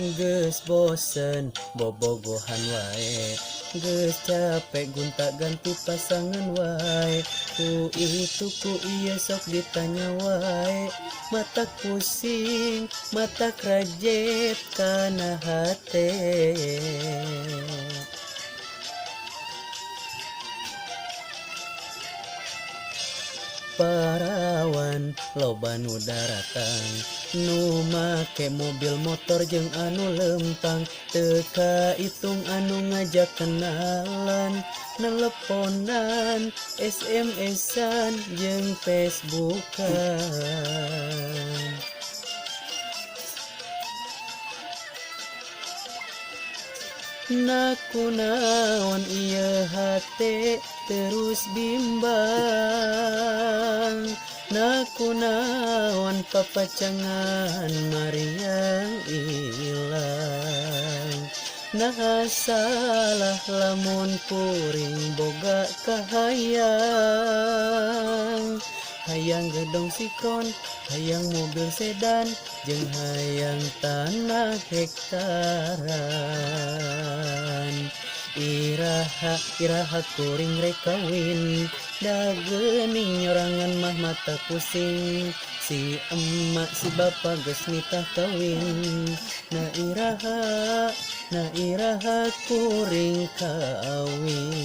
Geus bosen bobogohan wae, geus capek gonta ganti pasangan wae. Ku itu ku ieu sok ditanya wae, matak pusing, matak rajet kana hate. Parawan loba nu daratang, nu make mobil motor jeung anu lempang. Teu kaitung anu ngajak kenalan, neleponan, SMS-an jeung Facebookan. Na kunaon ieu hate terus bimbang? Na kunaon papacangan mariang ilang? Nah, salah lamun kuring boga kahayang, hayang gedong sikon, hayang mobil sedan, jeung hayang tanah hektaran. Iraha iraha kuring rek kawin? Da geuning nyorangan mah matak pusing. Si emak si bapa geus nitah kawin. Na iraha, na iraha kuring kawin?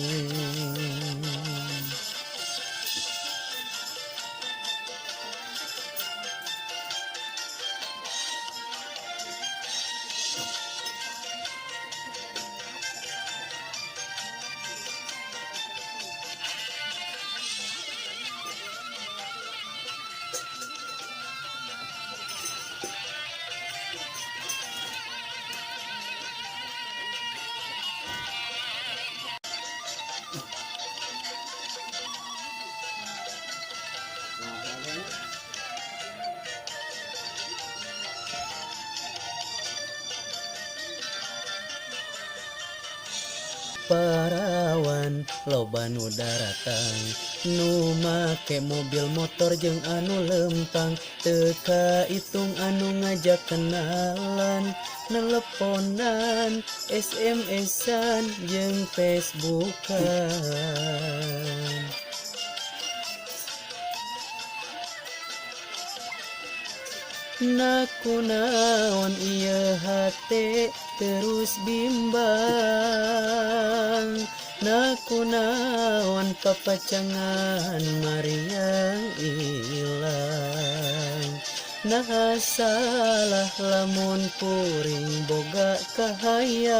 Nah, ada. Parawan loba nu daratang, nu make mobil motor jeung anu lempang. Teu kaitung anu ngajak kenalan, neleponan, SMS-an jeung Facebookan. Na kunaon ieu hate terus bimbang? Na kunaon papacangan mariang ilang? Nah, salah lamun kuring boga kahayang,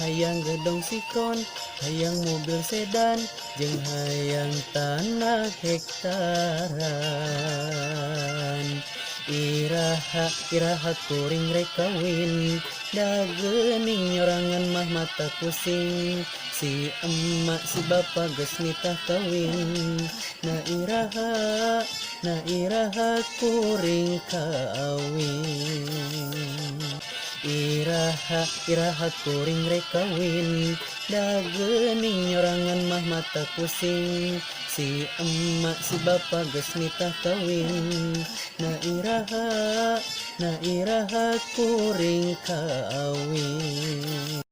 hayang gedong sikon, hayang mobil sedan, jeung hayang tanah hektaran. Iraha iraha kuring rek kawin? Da geuning nyorangan mah matak pusing. Si emak si bapa geus nitah kawin. Na iraha, na iraha kuring kawin? Iraha iraha kuring rek kawin? Da geuning nyorangan mah matak pusing. Si emak si bapa geus nitah kawin. Na iraha, na iraha kuring kawin?